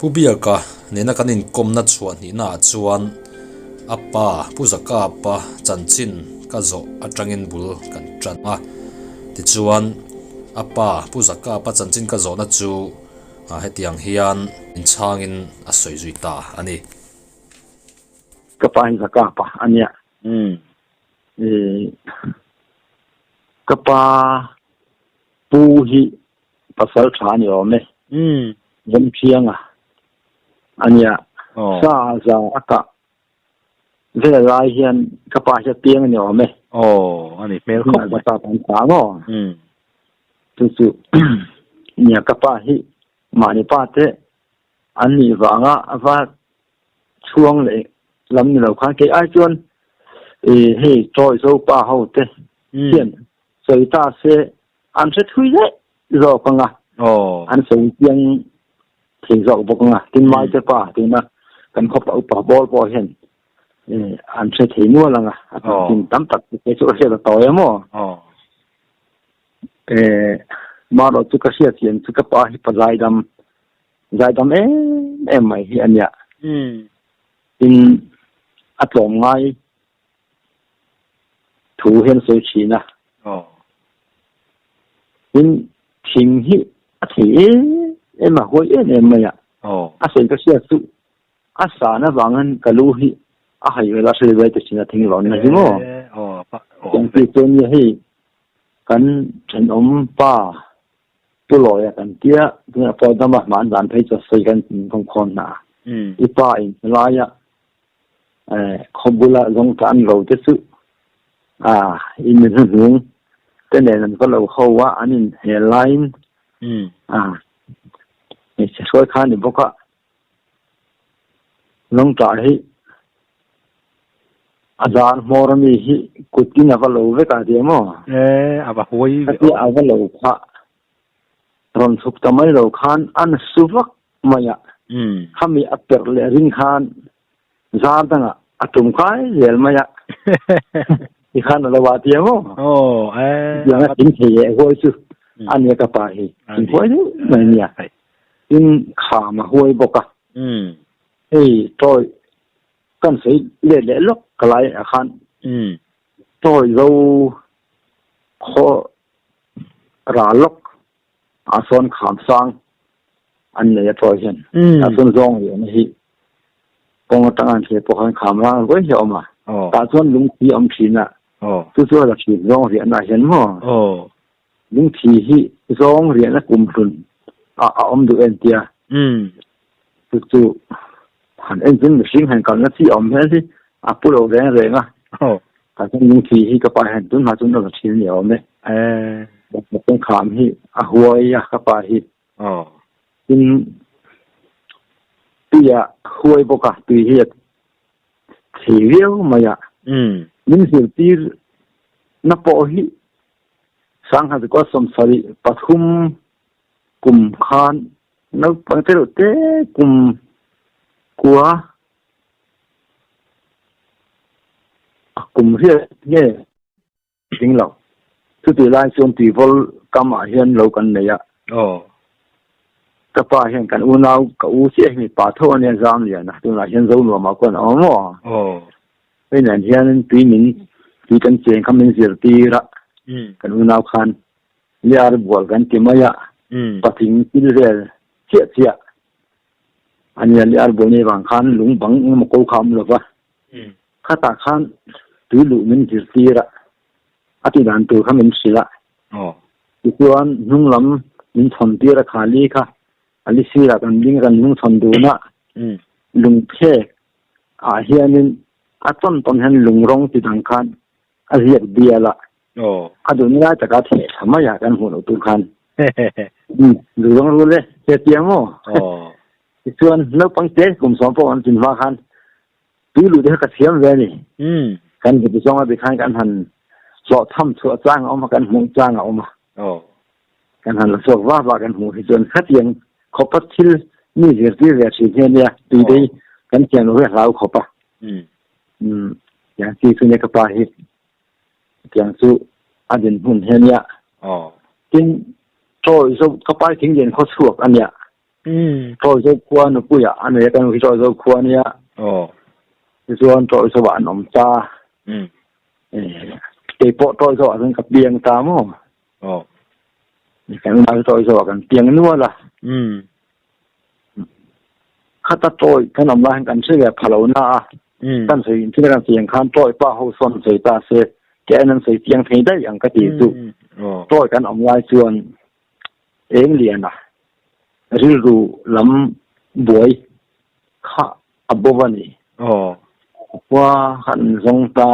Pu Biaka nena kan inkawmna chhuah hnihnaah chuan a pa Pu Zakapa chanchin ka zawh atangin bul kan tan a. Tichuan, a pa Pu Zakapa chanchin ka zawhna chu hetiang hian inchhangin a sawi zui ta a ni. Ka pa hi Zakapa a nia. Ka pa pu hi pasal tha a ni awm e. Vawmthianga a nia. Sa za a kah vel lai hian ka pa hi a piang a ni awm e. Aw, a ni hmel khawp mai. Ka pa an ta maw? Chu chu nia ka pa hi mahni pa te an nih vanga a va chhuang leh lam ni lo khan kei ai chuan hei chawi zo pa ho te hian sawi ta se an hre thui daih zawk ang a, an sawi chiang thei zawk bawk ang a, tin Maite pa tuna kan khawpa upa bawr pawh hian an hre thei nual ang a, a chanchin tam tak te chu a hriat a tawi a maw? Marawh chu ka hriat hian chu ka pa hi pa zaidam, zaidam em em mai hi a nia. Tin a tlawm ngai thu hian sawi thin a. Tin, thing hi a thei em em a, huai em em mai a. A sawi ka hriat chu a san avangin ka lu hi a hai vel a, hre ve ta thin a thing vang na hi maw. Tiang chu chuan nia hei kan thenawm pa Pu Lawia kan tia, tunah pawh dama hman dan phei chu a sawi kan khawm hna a. I pa in helaia khaw bula zawng ta an ro te chu a i mi hnuhnung te nen an va lo ho a, an in hel laiin a hmeichhe hruai kha a ni bawk a, zawng ta hi a zar hmawr ami hi kut in a va lo vek a tia maw? A va huai ve aw. A va lo phah rawn chhuk ta mai lo khan an su vak mai a, khami a perh leh ring khan zar dangah a tum kai zel mai a, tikhan a lo ah tia maw? Tiang a thing thei leh huai chu a nia ka pa hi, thing huai deuh mai nia. Tin kham a huai bawk a, hei tawi kan sawi let leh lawk ka lai ah khan tawi zo khaw ral lawk a sawn kham sang an nei a tawi hian tah chuan zawng lian hi kawng atang an thlir pawh khan kham rang ruai hi a awm a tah chuan lungthi a awm thin a chu chu a la thin zawng riahna ah hian maw lungthi hi zawng riahna kum hlun ah a awm duh en tia chu chu han en chuan mihring han kalna chi a awm hian hi a pu lo reng reng a tah chuan lungthi hi ka pa hian tun hma chuan a la thin a ni awm e kham hi a huai a ka pa hi Tin, tui a huai bawk a, tui hi a thei viau mai a. Min zirtir na pawh hi Sangha Zikua sawmsarih pathum kum khan naupang te reuh te kum kua a kum riat nge Ding lo. Chutih lai chuan tuivawl kam ah hian lo kan nei a. Ka pa hian kan unau, ka u chiah hi mipa tho a nia zam lian a, tunah hian Zonuam ah khuan a awm maw? Hei nen hian tui min, tui kan cheng kha min zirtir a, kan unau khan liar bual kan ti mai a, patling thil vel chiah chiah a nia, liar bual nei vang khan lung bang engemaw ko kha a awm lo va. Khatah khan tui luh min zirtir a, a ti dan tur kha min hrilh a. Tichuan hnung lam min chhawn tir a khali kha a li sirah kan ding a kan hnung chhawn dun a, lungphek ah hianin a tawn tawn hian lung rawng ti dang khan a ziak bial a, a duhna lai taka theh thla mai a kan hmuh loh tur khan. Duh rawng rul e, hetiang maw? Tichuan naupang te kum sawm pawh an tlin hma khan Tui luh te kha ka thiam ve a ni. Kan hmu zawng a tikhan kan han hlawh tham chhuah chang a awm a, kan hmuh chang a awm a. Kan han la chhuak vak vak kan hmuh hi chuan khatiang khawpa thil mi zirtir ve thin hi a nia, tui te hi kan thiam lo hi a hlau khawp a. Tiang chi chu nia ka pa hi tiang chu a dinhmun hi a nia. Tin, chawi zo ka pa hi thing lian khaw chhuak a nia. Ṭawizo khua nupuiah a nei a, ka nu hi Ṭawizo khua a nia. Tichuan Ṭawizoah an awm ta. Kei pawh Ṭawizoah chuan ka piang ta maw? Kan unau hi Ṭawizoah kan piang nual a. Khata Ṭawi kan awm lai hian kan hre ve pha lo na a. Kan sawi thil kan sawi ang khan Ṭawi pa ho sawn sawi ta se, kei aiin an sawi chiang thei daih ang ka ti chu. Ṭawi kan awm lai chuan eng lian a rilru lam buai kha a bo a ni. Khua kha an zawng ta,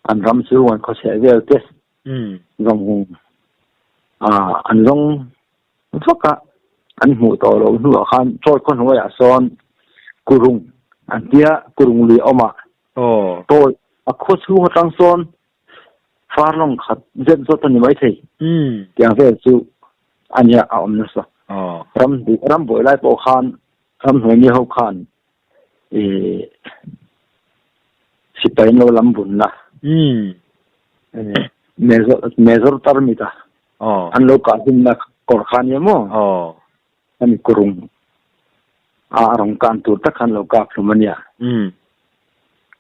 an ram chu an khawchheh vel te zawng an zawng vak a, an hmuh tawh loh hnuah khan chawi khaw hnuaiah sawn kurung an tia kurung lui a awm a, chawi a khaw chhung atang sawn Farlawng khat zet zawt a ni maithei. Tiang vel chu a nia a awm nasa. Ram ram buai lai pawh khan ram hnuai mi ho khan ih sipai an lo lam bun na. Mezor mezor tarmit a an lo kah hlum na kawr kha a nia maw? Ani kurung a rawn kan tur tak khan lo kap hlum a nia.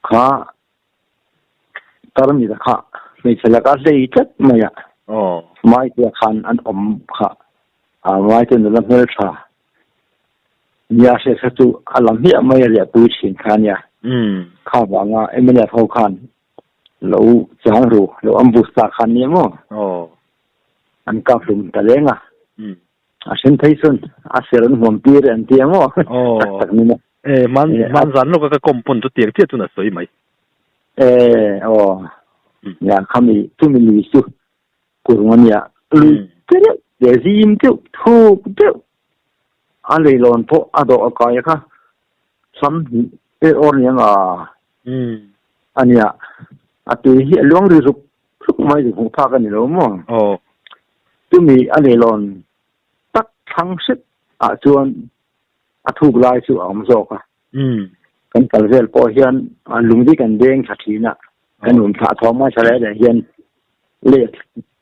Kha Tarmita kha hmeichhe laka hlei tlat mai a, Maitea khan an awm kha a Maite nula hmeltha nia hriat kha chu a la hmiah mai a riahpui thin kha ania. Kha vanga mnf ho khan lo chang ru, lo ambush ta khan nia maw? An kap hlum ta leng a. A then phei chuan a ser an huam tir e an ti ang aw. Tak tak ni maw. E man man zan lawka ka kawm pawn chu tiang chiah chuan a sawi mai. E aw. Nia khami chumi lui chu kurung a nia. Lui te deuh te zim deuh thuk deuh a leilawn pawh a dawh a kai a kha sam hnih e awr ni ang a. A nia a tui hi a luang ri ruk ruk mai chu hmuh phak a ni lo maw? Chumi a leilawn tak thlang hret ah chuan a thuk lai chu a awm zawk a. Kan kal vel pawh hian lungdi kan deng tha thin a, kan um thlah thawm ngai tha leh leh hian leh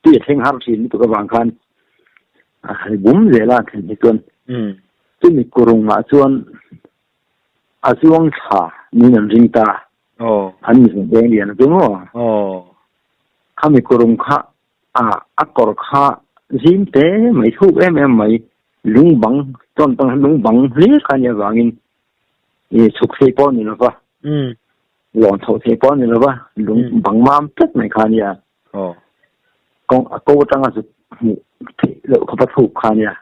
tui a thleng har thin lutuk avang khan a bum zel a thlen hi chuan chumi kurung ah chuan a chuang thla niin an ring ta. An mi hmuh deng lian chu maw? Khami kurung kha a kawr kha zim te mai thuk em em mai lung bang tawn tang lung bang hlir kha nia vangin i chhuk thei pawh ni lova lawn chhoh thei pawh ni lova lung bang mam tlat mai kha nia kawng a ko atanga zuk hmuh theih loh khawpa thuk kha nia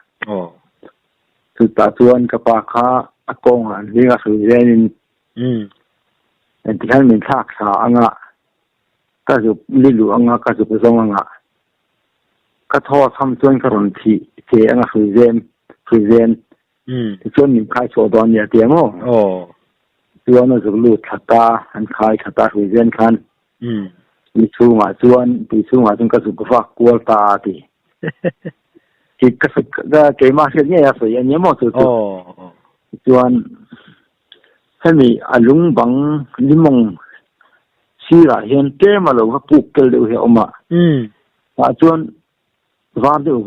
chutah chuan ka pa kha a kawngah an hling a hrui zenin Engtikhian min thlak thla anga ka zuk li luh anga ka zuk zawng anga ka thaw chham chuan ka rawn thih che anga hrui zem hrui zen tichuan min khai chhuah dawn nia tia maw chuan a zuk lut thla ta an khai thla ta hrui zen khan mi chhungah chuan tui chhungah chuan ka zuk vak kual ta a ti ka keimah hriat ngei a sawi a nia maw chu chu chuan Hemi a lung bang limawng sirah hian tlem a lo va puk tel deuh hi a awm a. Tah chuan var deuh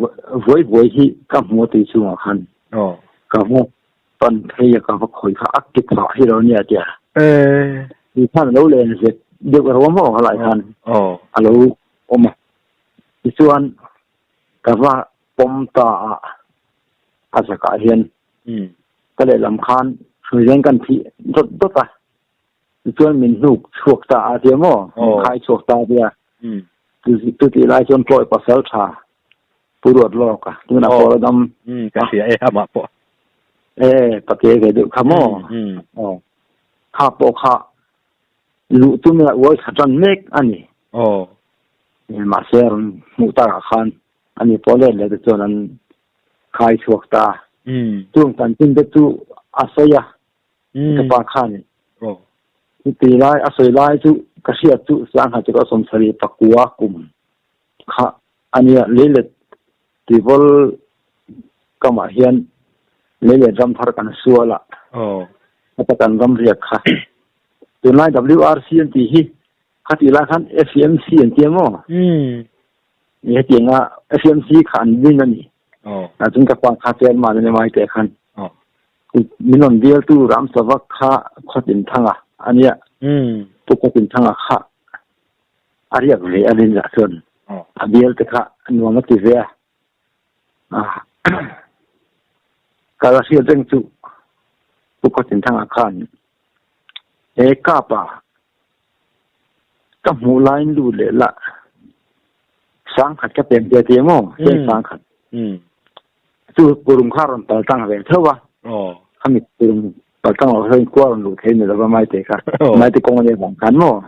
vuai vuai hi ka hmu a tui chungah khan ka va pan phei a ka va khawih kha a ke phah hi lo nia tia. Tui khan a lo len zet deuh ro maw helai khan a lo awm a. Tichuan ka va pawm ta a a zakah hian Ka lehlam khan hruizen kan thih dawt dawt a, tichuan min hnuk chhuak ta a tia maw, min khai chhuak ta a tia. Chutih lai chuan Tlawih pasal tha Pu Ruat Lawk a, tunah pawh la dam. Ka hria e amah pawh. E, pate ve deuh kha maw. Kha pawh kha luh tum ila uai thla tan mek a ni. Mahse rawn hmuh takah khan ani pawh let leh te chuan an khai chhuak ta. Chung chanchin te chu a sawi a, ka pa khan chuti lai a sawi lai chu ka hriat chu sangha chu ka sawmsarih pakua kum kha a nia. Leilet Tivawl kamah hian leilet ram thar kan sual a, heta kan ram riak kha. Tunlai WRC an tih hi khatih lai khan FMC an ti a maw? Hetianga FMC kha an din a ni. A chuan ka pa kha chairman a ni mai teh khan. Min rawn bialtu Ramsavak kha Khawtinthanga a nia. Pu Khawtinthanga kha a riak ve a ni lah chuan a bialte kha nuam a ti ve a. Ka la hriat reng chu Pu Khawtinthanga khan he kapa ka hmuh laiin lut leh lah sangkhat ka pem ve ti emaw cheng sangkhat chu kurum kha rawn pal tang ve tho a khami kurum pal tang lo kha khua rawn luh thei ni lova maite kha maite kawng ania vang khan maw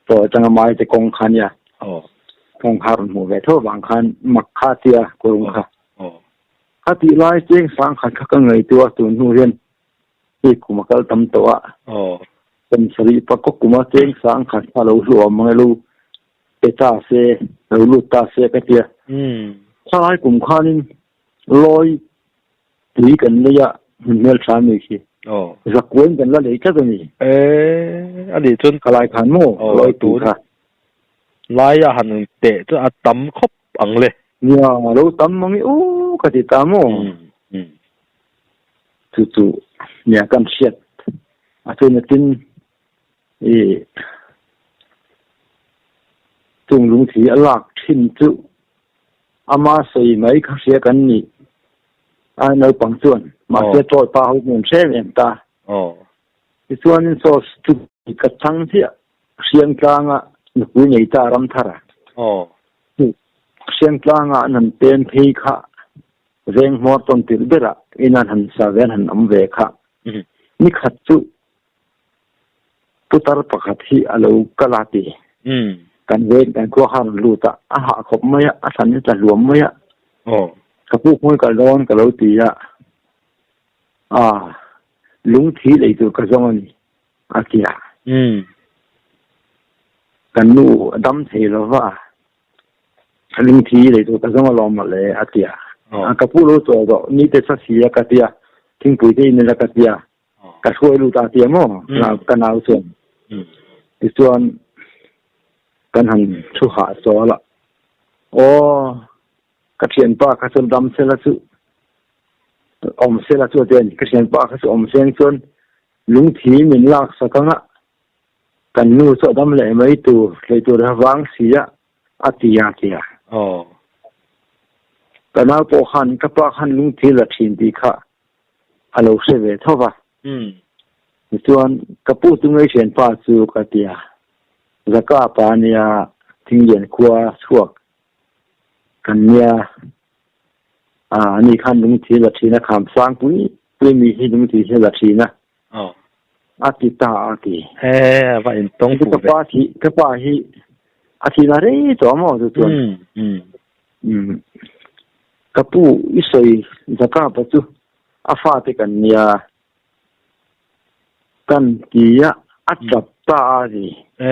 chaw atanga maite kawng kha nia kawng kha rawn hmuh ve tho vang khan mak kha tia kurum kha kha tih lai cheng sangkhat kha ka ngaihtuah tun hnu hian Hei kum a kal tam tawh a, kum sarih pakua kuma cheng sang khat kha lo hluam ang e lo pe ta se, lo lut ta se ka ti a. Thalai kum khanin lawi tui kan lei a, hmun hmel tha mi khi zakuain kan la lei tlat a ni. E, a nih chuan Thalai khan maw lawi tui kha. Laia han teh chu a tam khawp ang le. Nia, lo tam ang e aw ka ti ta maw. Chu chu nia kan hriat a chuan tin i chung lungthi a lak thin chu ama sawi mai kha hria kan ni a naupang chuan mahse tawi pa ho hmun hrem em ta tichuanin saw chu ka chang chiah Hriangtlanga nupui nei ta Ramthara Hriangtlanga an han pem phei kha Veng hmawr tawn tirh berah ina an han sa ve an han awm ve kha. Ni khat chu putar pakhat hi a lo kal a ti. Kan veng kan khua kha a rawn lut a, a hah khawp mai a, a thlan hi tla hluam mai a. Ka pu hmui kal dawn ka lo ti a, aa lungthi lei tur ka zawng a ni a ti a. Kan nu a dam thei lo va. Lungthi lei tur ka zawng alawm mawle a ti a. Ka pu lo chawl rawh ni te sa si a ka ti a, thingpui te in ila ka ti a, ka hruai lut a ti a maw ka nau chuan. Tichuan kan han thu hah chawl a, aw ka thianpa kha chuan dam sela chu awm sela chu a ti a ni, ka thianpa kha chu awm seng chuan lungthi min lak sak ang a, Kan nu chu a dam leh mai tur, hlei tur a vang si a, a ti a ti a. Ka nau pawh khan ka pa khan lungthil la thin tih kha a lo hre ve tho va. Tichuan ka pu chu ngei thianpa chu ka ti a, Zaka pa nia Thinglian khua chhuak kan nia, ani khan lungthil la thin a, kham sang pui pui mi hi lungthil hi a la thin a. A ti ta a ti. E, a va intawng fuh ve. Ka pa thi, ka pa hi a thi na rei tawh maw chu chuan. Um. Ka pu i sawi zaka pa chu a fate kan nia kan ti a, a tap ta a ti. E,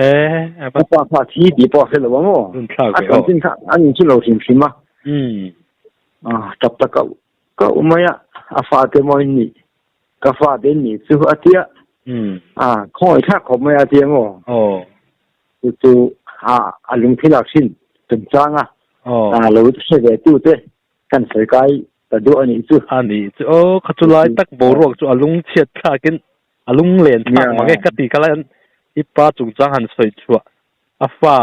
a va. Ka pa kha a thi tih pawh a hre lo a maw. Runthlak ve aw. A chanchin kha an inhre lo hrim hrim a. Um. A tap ta kauh kauh mai a, a fate maw in nih. Ka fate in nih chu a tia. A khawngaih thlak khawp mai a tia maw? Chu chu a a lungthil ah hrin chungchang a. A lo hre ve tu te kan sawi kai ta duah a nih chu. A nih chu aw kha chu lai tak boruak chu a lungchhiat thlak in a lunglen thlak mang e ka ti kha lai an i pa chungchang han sawi chhuah a fa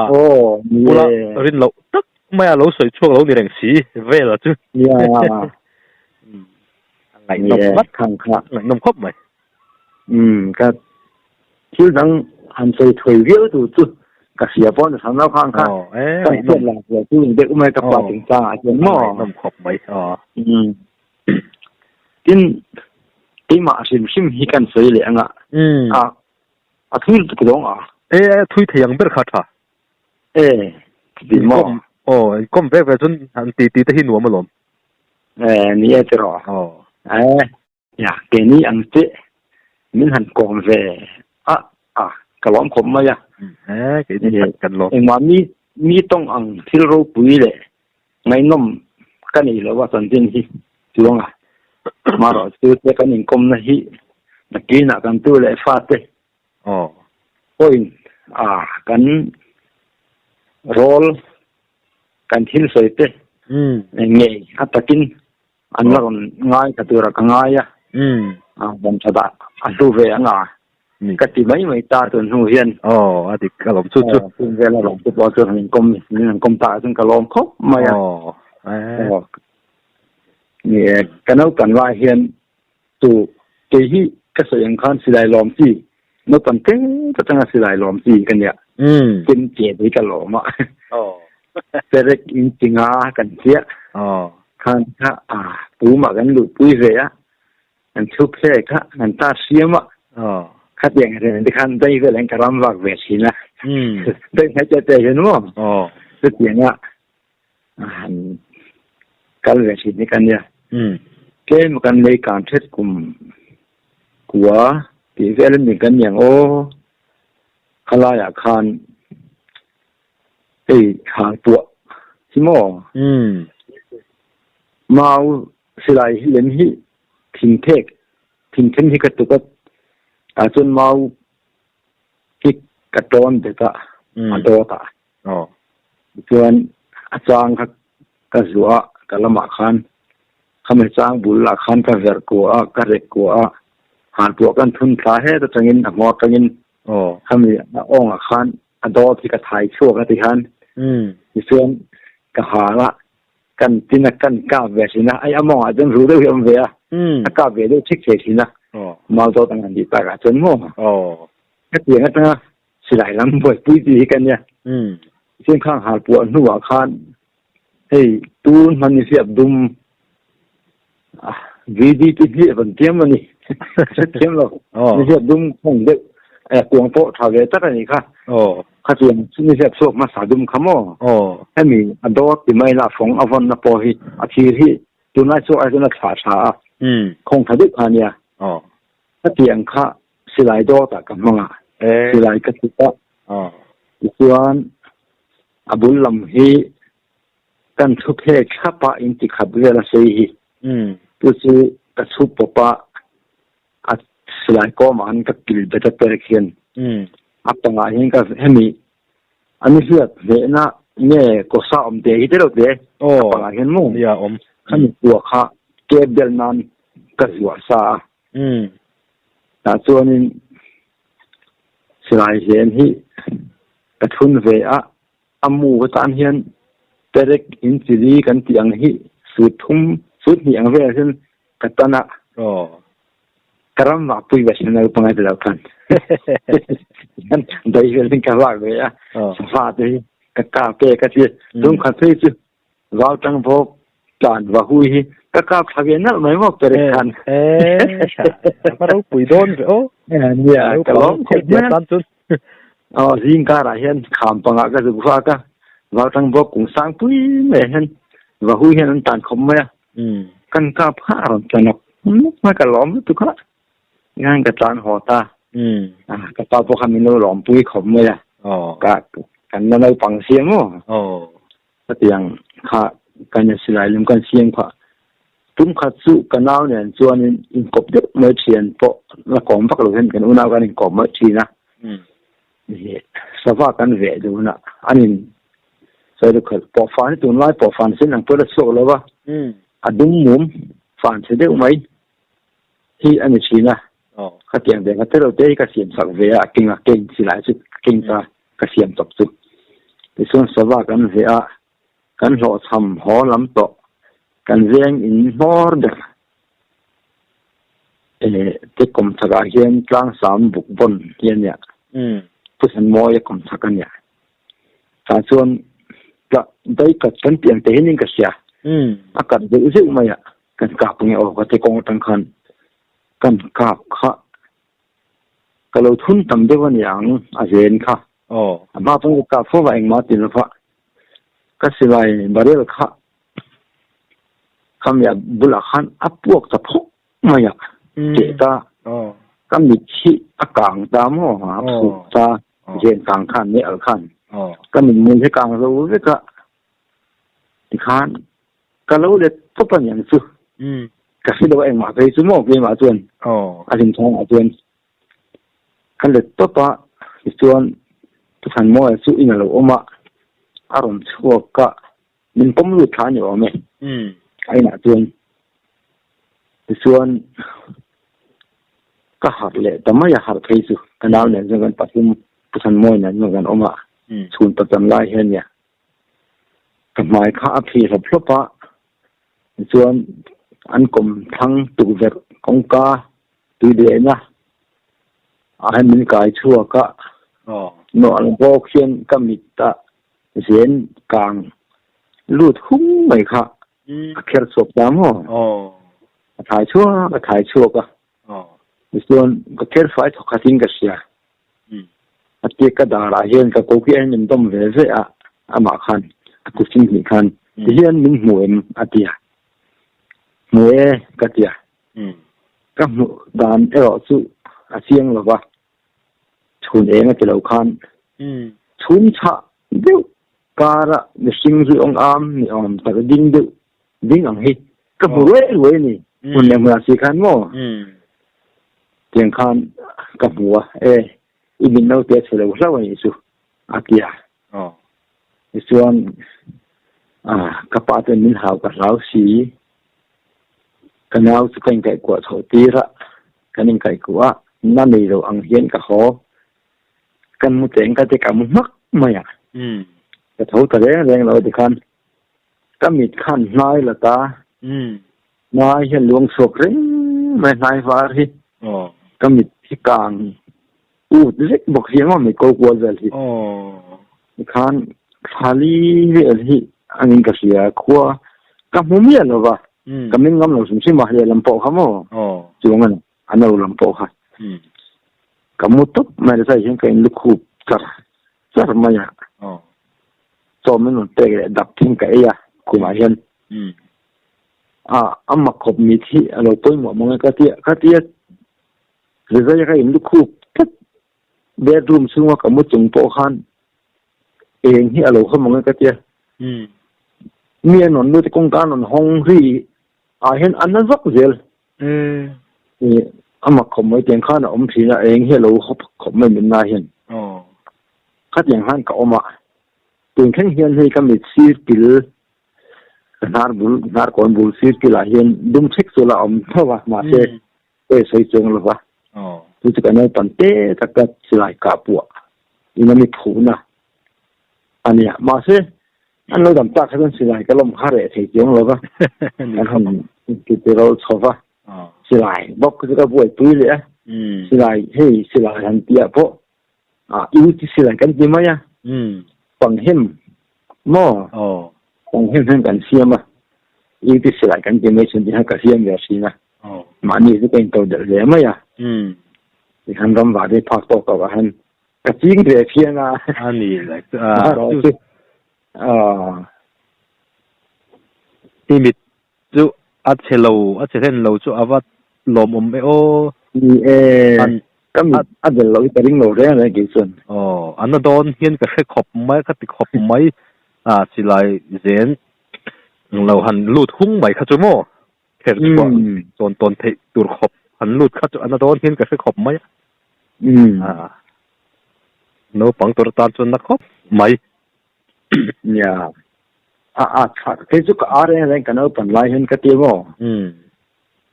bula rin loh tak mai a lo sawi chhuak lo ni reng si vel a chu. A ngaihnawm vat ngaihnawm khawp mai. Umm ka thil dang han sawi thawi viau tur chu ka hria pawh ni hran lo khang kha ka hriat lah zia chu in deuh mai ka pa chungchang ah hian maw. Ngaihnawm khawp mai aw. Umm tin keimah hrim hrim hi kan sawi leh anga a A thui lutuk zawng a. E a thui thei ang ber kha tha. E ti maw. Aw inkawm vek vek chuan han ti ti te hi nuam alawm. E ni e tiraw. Aw. E ya keini ang che min han kawm ve a a ka lawm khawp mai a. E keini kan lawm. Engmah mi mi tawng ang thil ropui leh Ngaihnawm ka nei lo a chanchin hi chuang a, marawh chu te kan inkawmna hi nakinah kan tu leh fate pawhin a kan rawl kan thil sawi te ngei a takin. An la rawn ngai tha tura ka ngai a. A van tha dah a hlu ve ang a. Ka ti mai mai ta tun hnu hian. Aw, a dik alawm chu chu. Tun vel alawm chu pawh chuan min kawm min han kawm ta chuan ka lawm khawp mai a. Aw. Aw. Ni e, ka naupan lai hian chu kei hi ka sawi ang khan silai lawm chi naupan te atanga silai lawm chi ka nia. Tin che hi ka lawm a. Aw. Perek in tinga kan chiah. Aw. Khan kha a pumah kan luhpui ve a. Kan thu phe kha kan ta siam a. Aw. Khatiang ren te khan dai vel an ka ram vak ve thin a. Dai ngai te te hian maw. Aw. Chutiang a han kal ve thin hi ka nia. Tlem kan lei kan thet kum kua tih vel an ni kan niang aw. Khalaiah khan hei halpuah hi maw. Mau silai hi lem hi thingthek thingthen hi ka tuk a tah chuan mau hi ka tawn bet a a dawt a tichuan a chang kha ka zuah a ka lamah khan khami chang bul ah khan ka verh kuah a ka rek kuah a halpuah kan thun thla het atangin a hmawr atangin khami a awng ah khan a dawt hi ka thai chhuak a ti khan tichuan ka hal a kan tin a kan kap ve thin a ai a mawngah chuan ru deuh hi a awm ve a a kap ve deuh thik thei thin a mau dawt ang han tih takah chuan maw hetiang atanga silai lam buaipui tih hi ka nia chuan khang hal puah hnuah khan hei tun hman ni hriat dum VD te hi van tiam a ni hrethiam lo ni hriat dum khawng deuh kuang pawh tha ve tak a ni kha khatiang chu ni hriat chhuak hmasa dum kha maw hemi a dawt ti mai la fawng a vawn na pawh hi a thir hi tunlai chu ai chuan a thlah tha a khawng tha deuh kha nia khatiang kha silai dawt ah ka hmang a silai ka tuk a tichuan a bul lam hi Kan thu phek thlap a in ti khat vel a sei hi. Chu chu ka chhu pawp a, a silai kawmah khan ka kil bet a perek hian a pangah hian ka hemi a ni hriat hnehna nge kawsa awm te hi te te a pangah hian maw khami kua kha kep bel nan ka zuah sa a. Tah chuanin silai hlen hi ka thun ve a. A mu ka tan hian perek in chili kan tih ang hi sut thum sut hnih ang velah hian ka tan a. Ka ram vah pui ve sin naupang ai ti lo khan. Hian dai vel in ka vak ve a. Safa te hi ka kap e ka ti. Tum khat phei chu vau tang bawk tlan va hui hi ka kap thla ve nalh mai maw perek khan. Ka ropui dawn ve aw. Nia ka lawm khawp mai. Aw zing karah hian kham pangah ka zuk vak a, Vautlang bawk kung sang pui maiah hian Vahui hian an tan khawp mai a, kan kap kha a rawn tla nawk nawk mai ka lawm lutuk a, tikhan ka tlan haw ta, ka pa pawh kha min lo lawm pui khawp mai a, ka kan la naupang sia maw? Hetiang kha kan silai lem kan siam kha tum khat chu ka nau nen chuanin inkawp deuh mai thian pawh la kawm vak lo hian kan unau kan inkawp mai thin a. Sava kan veh dun a, an in sawi deuh khalh pawh fan hi tunlai pawh fan sen ang pawh la chhuak lo va, a dum mum fan chhe deuh mai hi a ni thin a. Khatiang ve kha telo te hi ka siam sak ve a, a keng a keng silai chu keng ta. Ka siam tawp chu. Tichuan sava kan veh a, kan hlawhchham haw lam tawh, kan veng in hmawr ber te kawmchhak ah hian tlangsam buk vawn hi a nia, Puthanmawia kawmchhak a nia. Tah chuan dai kat kan tih ang te hian in ka hria, a kat zeuh zeuh mai a, kan kap nge aw ka ti kawng atang khan kan kap kha. Ka lo thun tam deuh a niang a zen kha. A hma pawh ka kap fo va engmah ti lova. Ka silai barrel kha khami a bulah khan a puak ta phawk mai a keh ta. Ka mit hi a kang ta maw a phuh ta zen kang khan mei al khan. Ka mit mul hi kang zo vek a tikhan Ka lo let tawp a niang chu. Ka hre lo a engmah phei chu maw keimah chuan a hlimthawngah chuan ka let tawp a, tichuan Thuthanmawia chu in a lo awm a, a rawn chhuak a, min pawm lut thla a ni awm e a inah chuan. Tichuan ka harh leh ta mai a, harh phei chu ka nau nen chuan kan pathum Pu Thanmawi nen chuan kan awm a, chhun pacham lai hian nia ka hmai kha a phih hlawp hlawp a, tichuan an kawm thlang tukverh kawngka tui dehna ah hian min kai chhuak a, nawh ang bawk hian ka mit ah zen kang lut hung mai kha a kher chhuak ta maw? A thai chhuak a thai chhuak a. Tichuan ka kher fai thawk khatin ka hria. A tia ka darah hian ka koki a min dawm ve ve a, amah khan a kutching hnih khan tihian min hmu em a ti a. Hmu e ka ti a. Ka hmuh dan erawh chu a chiang lo va, chhun eng a ti lo khan chhum chhah deuh Kara mihring zui awng am ni awm tak ding deuh ding ang hi ka hmu ruai ruai a ni. Hmun leh hmunah si khan maw? Tiang khan ka hmu a, e i min naute a chhe lo hlauh a nih chu a ti a. Tichuan ka pa ten min hau ka hlau si, ka nau chu ka inkaihkuah chhoh tir a, kan inkaihkuah a, na nei lo ang hian ka haw. Kan mu teng ka ti ka mu hmak mai a. Ka tho ta reng reng lo tikhan ka mit khan hnai la ta. Hnai hian luang chhuak reng mai hnai var hi. Ka mit hi kang ut vek bawk hi emaw mit ko kual vel hi. Tikhan thlali vel hi angin ka hria khua ka hmu miah lo va. Ka ming ngam lo hrim hrim a lehlam pawh kha maw. Chuang a ni. A no lam pawh kha ka mu tawp mai nasa hian ka inlukhup char char mai a. Chaw min rawn pek leh dap thin ka ei a khumah hian a a mak khawp mit hi a lo pawimawh mang e ka tia ka tia rizai ka inlukhup tlat bedroom chhunga ka mu chung pawh khan eng hi a lo haw mang e ka tia mi an rawn lut kawngka an rawn hawng ri ah hian a na vak zel. A mak khawp mai tiang khan a awm thin a, eng hi a lo hawp khawp mai min na hian. Khatiang khan ka awm a, tun thleng hian hei ka mit sir kil, ka hnar bul, hnar kawn bul sir kil ah hian dum chhek chu la awm tho a, mahse pawi sawi chuang lo va. Chu chu ka naupang te tak ka silai kah puah in a mi phuhna a nia. Mahse An lo dam tak kha chuan silai ka lawm kha reh thei chiang lo va, kan han intitirawl chho va, silai bawk chu ka buaipui leh a, silai hei silai han tih ah pawh u chi silai kan ti mai a, panghem maw panghem hian kan siam a, u chi silai kan ti mai chuan tihian ka siam ve thin a, mahni chu ka intodelh ve mai a, tihian ram vah te phak tawk tawk ah hian Ka ching ve phian a. A ni le. A chu. A. I mit chu a chhe lo, a chhe hlen lo chu a va lawmawm e aw. Ni e. Ka mit a del lo hi ka ring lo reng reng kei chuan. Aw, a na dawn hian ka hre khawp mai, ka ti khawp mai. A silai zen lo han lut hung mai kha chu maw? Kher chhuah tawn tawn theih tur khawp han lut kha chu a na dawn hian ka hre khawp mai a. Naupang tur atan chuan na khawp mai. Nia. A a tha kei chu ka ar reng reng ka naupan lai hian ka ti maw.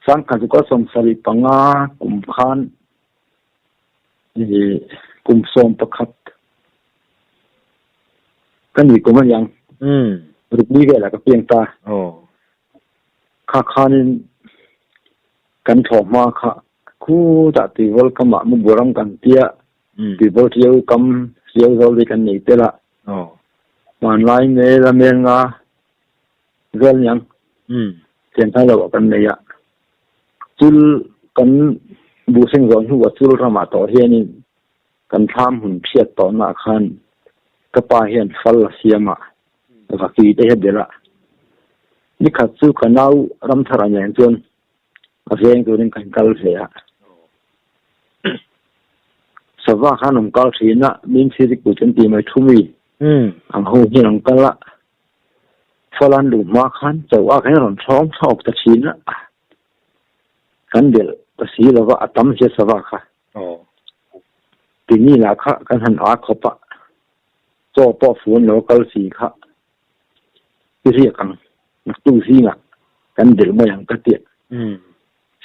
Sangkhat chu ka 75 kum khan kum 11 ka ni kum a niang. Rukni velah ka piang ta. Kha khanin kan thlawh hma kha khutah tuivawl kamah Muburam kan tia, tuivawl hriau kam hriau zawl hi kan nei tel a, hmanlai mel a mel nga vel niang thian thar loh ah kan nei a, chul kan buhseng zawh hnuah chul ramah tawh hianin kan thlam hun hriat tawhnaah khan ka pa hian fal a siam a, vaki te hi a belh a. Nikhat chu ka nau Ramthara nen chuan a veng turin kan kal hle a. Sava khan an kal thin a, min thil kut an tih mai thu mi ang ho hian an kal a. Fal an luh hma khan chauh a khan rawn thawng thlawk ta thin a. Kan belh ta si lova a tam hle sava kha. Tini lah kha kan han a khawp a, chaw pawh fun lo kal si kha i riak ang, naktuk zingah kan delh mai ang ka tia.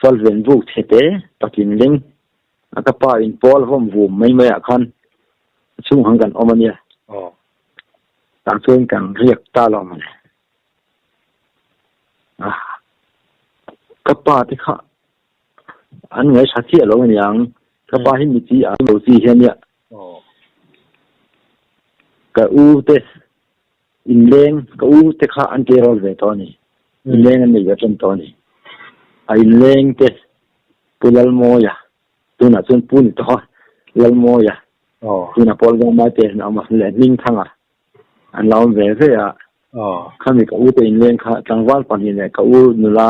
Falven buk chhe te patling leng a ka pa in pawl vawm vum mai mai ah khan a chhung ang kan awm a nia. Tah chuan kan riak ta lo mawle. Ka pa te kha an ngaihsa chiah lo aniang ka pa hi mi chi a lo chi hian nia. Ka u te Inleng ka u te kha an tleirawl ve tawh a ni. Inleng an nei ve ṭan tawh a ni. A inleng te Pu Lalmawia, tunah chuan Pu ni tawh a, Lalmawia, tunah pawh Lalmawia te an awm a, leh Hmingthanga an la awm ve ve a. Khami ka u te inleng kha tlangval pahnih leh ka u nula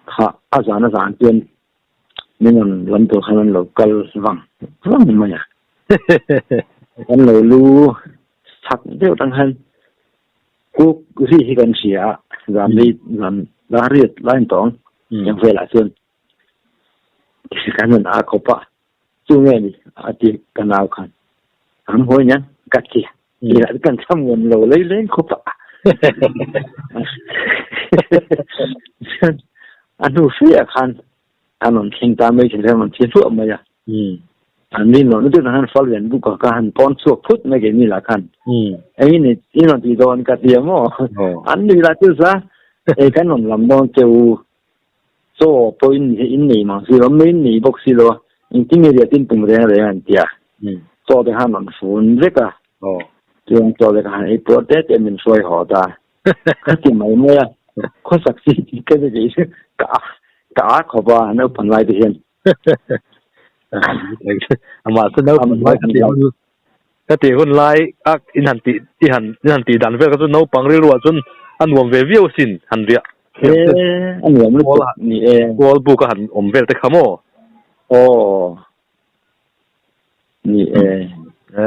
kha a zan a zan chuan min rawn lam tur khan an lo kal vang vang mai a. Kan lo lu chak deuh tang khan kuk ri hi kan hria a, zan lei zan la riat lai an tawng eng velah chuan kan rawn a khawp a, chu nge ni a ti ka nau khan an hawi nen ka ti kan cham ngun lo lei leng khawp a. A hnu hriah khan an rawn thleng ta mai thei an rawn thi hluah mai a. An rin loh na deuh khan fal lian buk a ka han pawn chhuak phut mai keini lah khan. Engin ni in rawn tih dawn ka ti a maw? An nui lah chu sa ei kan rawn lam dawn che u. Chaw pawh in in nei mang si lo, mei in nei bawk si lo a, engtin nge riah tin tum reng reng an ti a. Chaw te khan rawn fun vek a. Chuan chaw te khan ei puar te te min hruai haw ta. Ka ti mai mai a, khawsak chi ka ni kei chu ka ka a khawp a naupang lai te hian. Amah chu naupang lai ka ti hun ka ti hun lai a in han tih i han in han tih dan vel kha chu naupang rilru ah chuan a nuam ve viau asin han riah. He a nuam lutuk ni e. Kawl buk a han awm vel te kha maw? Aw. Ni e. E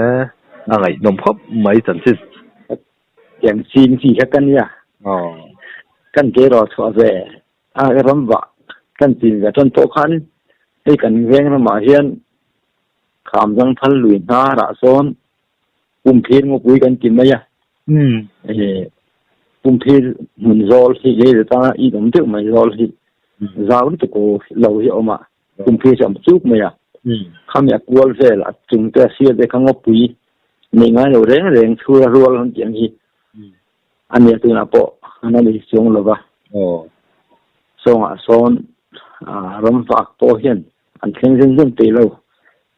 a ngaihnawm khawp mai chanchin. Tiang ching chi kha ka nia. Kan ke rawh chhuah ve a ram vah kan chin ve tan pawh khan hei kan veng ramah hian kham zang phal lui hnar ah sawn pumphir ngawpui kan ti mai a. Pumphir hmun zawl hi lei atanga in awm deuh mai zawl hi zau lutuk lo hi a awm a. Pumphir chu a awm chuk mai a. Khami a kual vel a chung te a sir te kha ngawpui nei ngai lo reng reng chhura rual an tih ang hi a nia tunah pawh an a nei chuang lo va. Sawngah sawn ram vak pawh hian an thleng zen zen peih lo.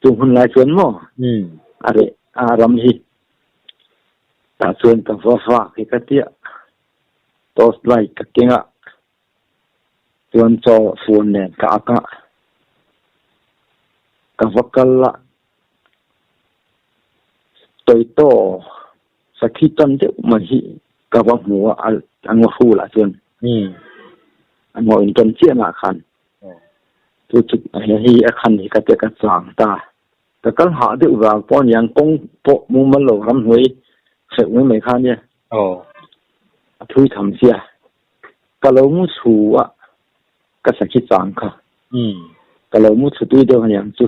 Chung hun lai chuan maw a reh a ram hi tah chuan ka va vak hi ka tia torch light ka keng a. Chuan chaw fun nen ka ak a, ka va kal a, Toyto sakhi tan deuh mai hi ka va hmu a, a ngaw hrulah chuan a ngaw intan chiahnaah khan chu chu hei a khan hi ka tia ka chang ta. Ka kal hah deuh vang pawh a niang kawng pawh mumal lo ramhnuai hreuh mai mai kha a nia. A thui tham sia. Ka lo mu chhu a, ka sakhi chang kha. Ka lo mu chhu tui deuh aniang chu.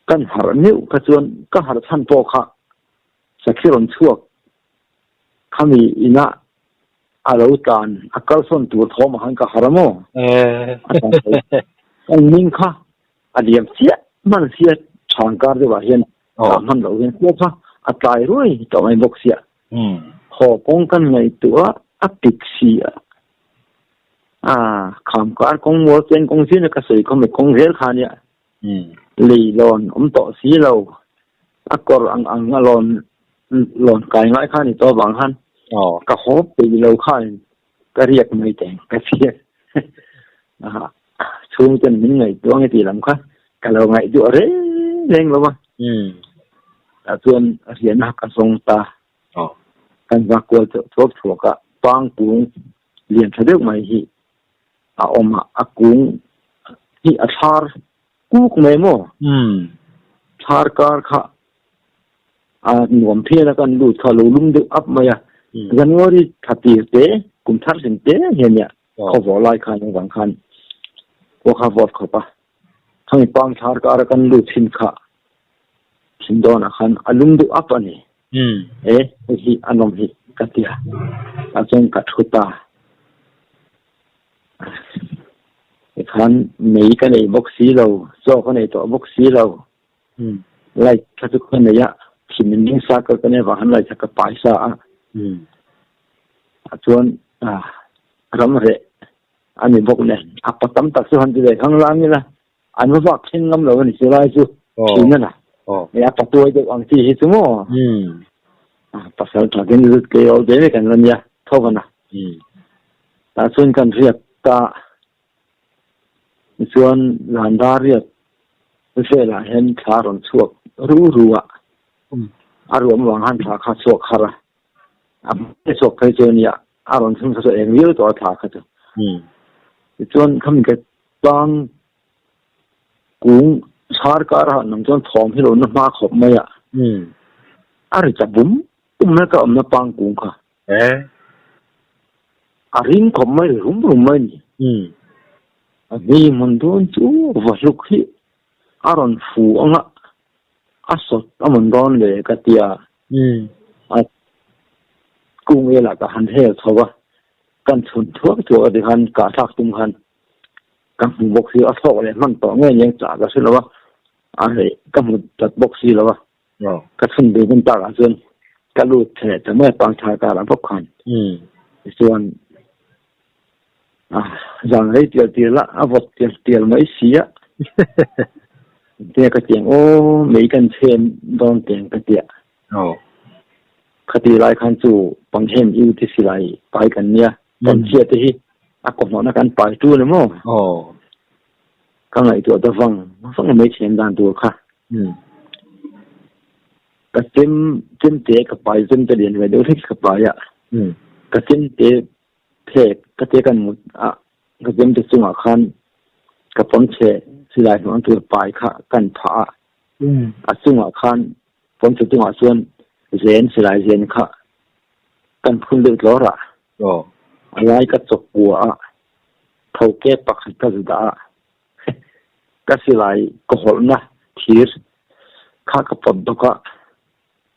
Kan harh meuh kha chuan ka harh chhan pawh kha sakhi rawn chhuak khami inah a lo tlan a kalsawn tur thawm ah khan ka harh a maw? A tlan lo. Kan hming kha a liam chiah hman sia chhang kar deuh ah hian tah hman loh hian pawh kha a tlai ruai tawh mai bawk sia. Haw kawng kan ngaihtuah a pik si a, a kham kar kawng mual chen kawng zin a ka sawi khawm e kawng zel kha nia lei lawn awm tawh si lo a kawr ang ang a lawn lawn kai ngai kha ni tawh vang khan ka haw peih lo khan ka riak mai teng ka chhiat chhung ten min ngaihtuah nge tih lam kha ka lo ngaihtuah reng reng lo a. Tah chuan riahna ka zawng ta. Kan va kual thuak thuak a, pang kung lian tha deuh mai hi a awm a, a kung hi a thlar kuk mai maw? Thlar kar kha a nuam phian a kan lut kha lo lum deuh ap mai a. January thla tir te, kum thar hlim te hian nia khawvawh lai khan engvang khan pawh kha vawt khawp a. Khami pang thlar kara kan lut thin kha thin dawnah khan a lum deuh ap a ni. E hei hi a nawm hi ka ti a, tah chuan ka thu ta. khan mei ka nei bawk si lo, chaw ka nei tawh bawk si lo. Light kha chu ka nei a, thim in ding sa kal ka nei avang khan light kha ka pai sa a. Ah chuan ram reh a ni bawk nen, a pa tam tak chu han ti ve khang lang ila, an va vak thleng ngam lo a ni chu lai chu thin a na. Hei a patuai deuh ang chi hi chu maw? Pasal tha ten zut kei awl ve vek an la nia tho va na. Tah chuan kan riak ta tichuan Landa riak velah hian thla rawn chhuak ru ru a, a ruam vang khan thla kha chhuak har a, a hmai chhuak phei chu a nia, a rawn chhung kha chu eng viau tawh a thla kha chu. Tichuan khami ka Tlang kung chhar kar ah nang chuan thawm hi lo na hma khawp mai a. A ri ta bum bum mai ka awmna pang kung kha. A ring khawp mai ri rum rum mai ni. A hni hmun dawn chu va hluk hi a rawn fu ang a, a sawt a mawn dawn le ka ti a. A kung elah ka han hel chho a, kan chhun thuak thuak a tikhan kah thlak tum khan. Ka hmu bawk si a thlawk leh hman tawh ngei eng chah ka hre lo a, a reh ka hmu chat bawk si lo a, ka chhun ve hman takah chuan ka lut thei leh ta mai a pangthar karah bawk khan tichuan zan rei tial tial a, a vawt tial tial mai si a, enge ka tiang aw mei kan chhem dawn teng ka tia, khati lai khan chu panghem u te silai pai kan nia. Pawnchhia te hi a kawhmawhna kan pai tu a ni maw? Ka ngaihtuah ta vang vang mai thiam dan tur kha. Ka chem chem te ka pai chem te lian ve deuh hlek ka pai a. Ka chem te phek ka te kan mut a ka chem te chungah khan ka pawnchhe silai hnuang tur pai kha kan phah a. A chungah khan pawnchhe chungah chuan zen silai zen kha kan phun deuh tlawr a. A lai ka chawk kua a, tho ke pakhat ka zu dah a, ka silai ka hawlhna thir kha ka pawt bawk a,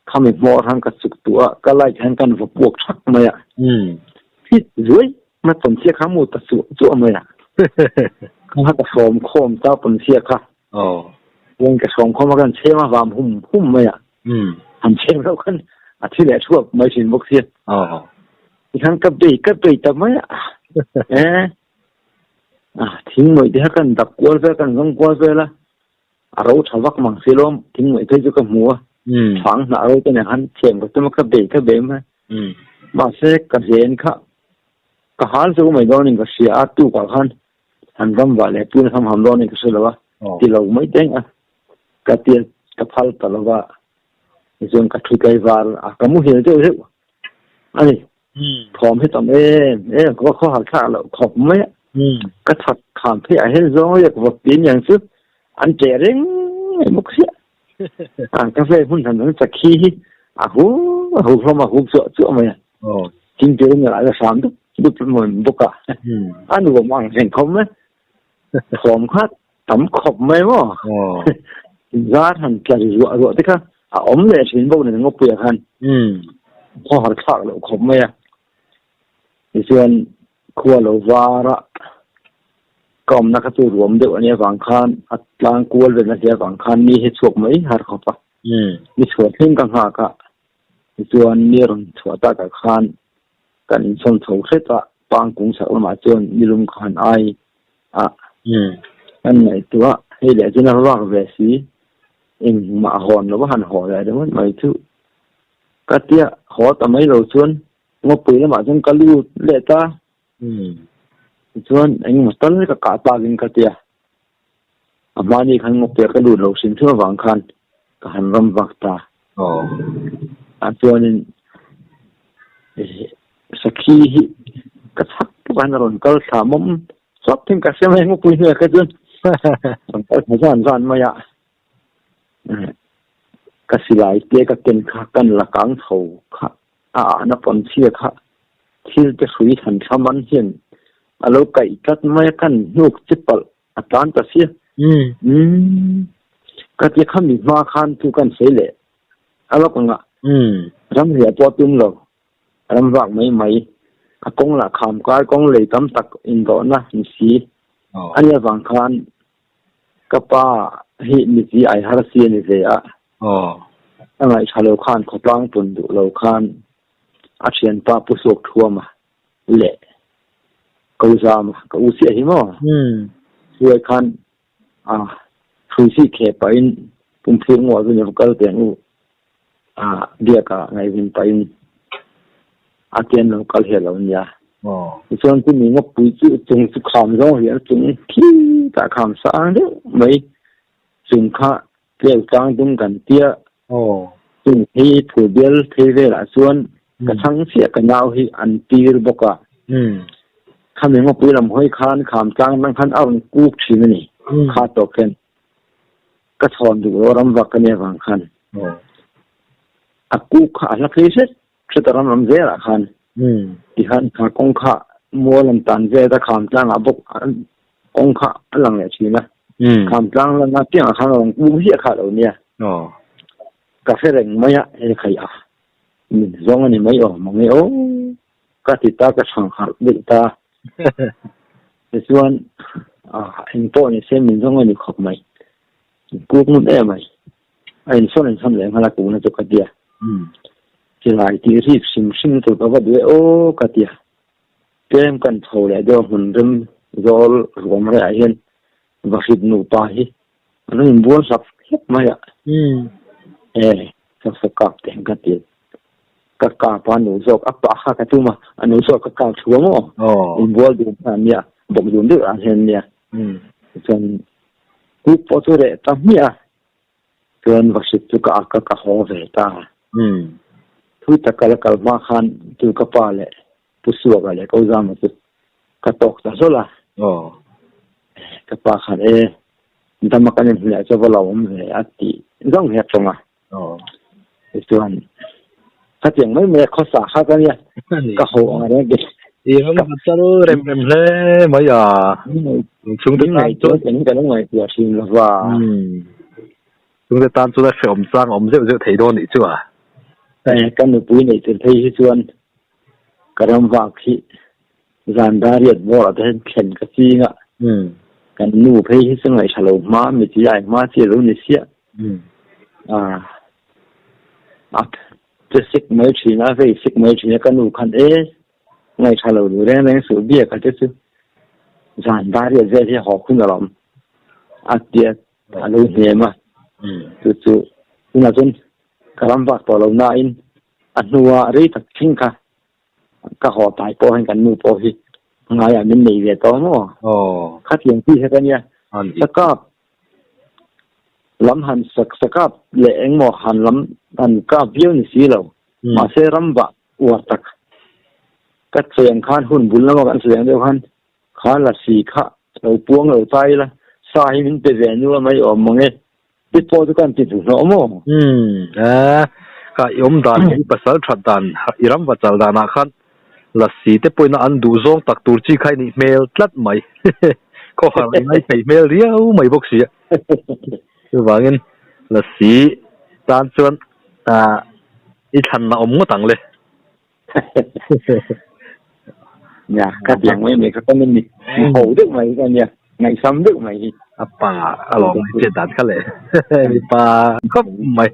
khami hmawr han ka chuk tuah a, ka light hian kan va puak thak mai a, hit zuai mai pawnchhia kha mu ta chuah chuah mai a, kha ka sawm khawm ta pawnchhia kha, chuan ka sawm khawm a kan chhem a vam hum hum mai a. An chhem loh khan a thi leh thuak mai thin bawk sia. Tikhan ka bei ka bei ta mai a. Eh. A thing mawih te kha kan dap kual vel kan zawng kual vel a. A ro tha vak mang si lawm thing mawih phei chu ka hmu a. Thang hnah ro te nen khan chhem ka tum a ka bei ka bei mai. Mahse ka zen kha ka hal chu mai dawnin ka hria a tukah khan han ram vah leh tun ham ham dawnin ka hre lo a. Ti lo mai teng a. Ka tia ka phal ta lo va, tichuan ka thu tlaivar a, ka muhil deuh deuh a ni. Thawm hi tam em em, ka va khaw har thlak loh khawp mai a. Ka chhak kham phei ah hian zawng riak vawk ti aniang chu an ṭeh reng mai bawk sia. Ka vel hmun hran an sakhi hi a hu a hu hlawm a hu chuah chuah mai a. Thing tir in a la hram dup dup bawk a. A nuam ang reng khawp mai. Thawm kha tam khawp mai maw? Zar han tla ri ruah ruah te kha a awm leh thin bawk nen ngawpuiah khan khaw har thlak loh khawp mai a. Tichuan khua lo var a, ka awmna kha chu ruam deuh a nih avang khan a tlang kual vel a nih avang khan mi hi chhuak mai har khawp a. Mi chhuah thleng ka nghak a, tichuan mi rawn chhuah takah khan Kan inchhawn chho hret a, pangkung chhak lamah chuan nilum kha han ai a. Kan ngaihtuah a, hei leh chuan a vak ve si, engmah hawn lo va han haw leh ringawt mai chu. Ka tia haw ta mai lo chuan ngawpui lamah chuan ka lut leh ta. Tichuan engemaw tal ka kah takin ka tia, a hmani khan ngawpuia ka lut lo hrim hrim avang khan ka han ram vak ta. Ah chuanin sakhi hi ka chhak tuk a, a rawn kal thla mawm chawp thin ka hria mai ngawpui hnuaiah kha chuan rawn kal thla zan zan mai a. Ka silai te ka ken kha kan la kang chho kha a ahna pawnchhia kha thil te hrui than thla man hian a lo kaih tlat mai a kan hnuk chi palh a tlan ta sia. Umm ka ti kha mi hma khan chu kan sawi leh a lawk ang a ramriah pawh a tum lo ram vak mai mai a kawng lah kham kai kawng lei tam tak indawhna ni si. Ani avang khan ka pa hi mizi ai har si a ni ve a. A ngaihṭha lo khan khawtlang pun duh lo khan a ṭhianpa Pu Suak Thuama leh Ko Zama ka u chiah hi maw? Hruai khan a hrui si khe pahin pumphur ngaw chu ni va kal teh ang u a biak ah ngaihven pahin a tian lo kal hi a lo nia. Tichuan chumi ngawpui chu chung chu kham zawng hi a chung khi tah kham sang deuh mai chung kha tleu tlang dum kan tia chung hi phur bial phei velah chuan ka chhang chiah ka nau hi an tir bawk a. Khami ngawpui lam hawi khan kham tlang dang khan a rawn kuk thin a ni kha tawk hian ka chhawn duh lo ram vak a nia vang khan a kuk kha a hla phei hret hret a ram lam zelah khan tikhan kha kawng kha mual an tan vel a kham tlangah bawk kawng kha a lang leh thin a kham tlang lana piangah khan a rawn kuk ziah kha a lo nia ka hre reng mai a he khai a min zawng a ni mai aw mange aw. Ka ti ta ka chhang harh deuh ta. Tichuan eng pawh ni se min zawng a ni khawp mai. Kuk ngun em mai. A insawn insawn leh nghal a kuhna chu ka tia. Silai tih rik hrim hrim tur ka va duh e aw ka tia. Tlem kan chho leh deuh a hmun rem zawl ruam reh ah hian vahrit nupa hi an rawn inbual hlap hlap mai a. E saksa kap teh ang ka ti. Ka kap a nu zawk a pah kha ka tum a, a nu zawk ka kap thu a maw? Inbual dun kha an nia, bawk dun deuh ah hian nia. Chuan kuk pawh chu reh ta hmiah a, chuan vahrit chu ka ak a ka haw ve ta. Thui tak ka la kal hma khan chu ka pa leh Pu Suaka leh Ko Zama chu ka tawk ta hlawl a. Ka pa khan e dama kan inhmeh chu va lo awm ve a tih zawng hi a tawng a. Tichuan khatiang mai mai a khawsa kha ka nia ka ho ang reng ke. I ram ka chal rem rem hle mai a. Chhungte tan chuan kan kan ngaihtuah thin lova. Chhungte tan chuan a hrehawm chang a awm zeuh zeuh thei dawn nih chu a. Ka nupui nei tur phei hi chuan ka ram vak hi zan dariat bawrah te hian thlen ka ching a. Kan nu phei hi chu ngaihṭha lo hma mi chi ai hma chi a lo ni siah. A che sik mai thin a, vei sik mai thin a, ka nu khan e ngaihṭha lo duh reng reng suh biak a te chu zan dariat vel hi haw hun alawm a tia a lo hnem a. Chu chu tunah chuan ka ram vak tawh lo nain a hnua rei tak thleng kha Ka haw tai pawh hian kan nu pawh hi ngaiah min nei ve tawh maw? Khatiang chi hek a nia. Sakap lam han sak sakap leh engmaw han lam han kap viau ni si lo. Mahse ram vah uar tak ka sawi ang khan hun bul lama kan sawi ang deuh khan kha lasi kha lo puang lo ta ila sa hi min pe ve nua mai awm mang e. Ti pawh chu kan ti hnuhnawh maw? Umm eh, ka i awm dan hi pasal that dan i ram va chal danah khan lasi te pawhin an duh zawng tak tur chi kha i nih hmel tlat mai. Khawhar i ngai thei hmel riau mai bawk si a. Chuvangin lasi tan chuan ah i thlan a awm ngawt ang le. Nia, ka tiang mai mai kha ka ni ho deuh mai hi ka nia, ngaihsam deuh mai hi. A pa a lawm mai chet dan kha le, mipa khawp mai.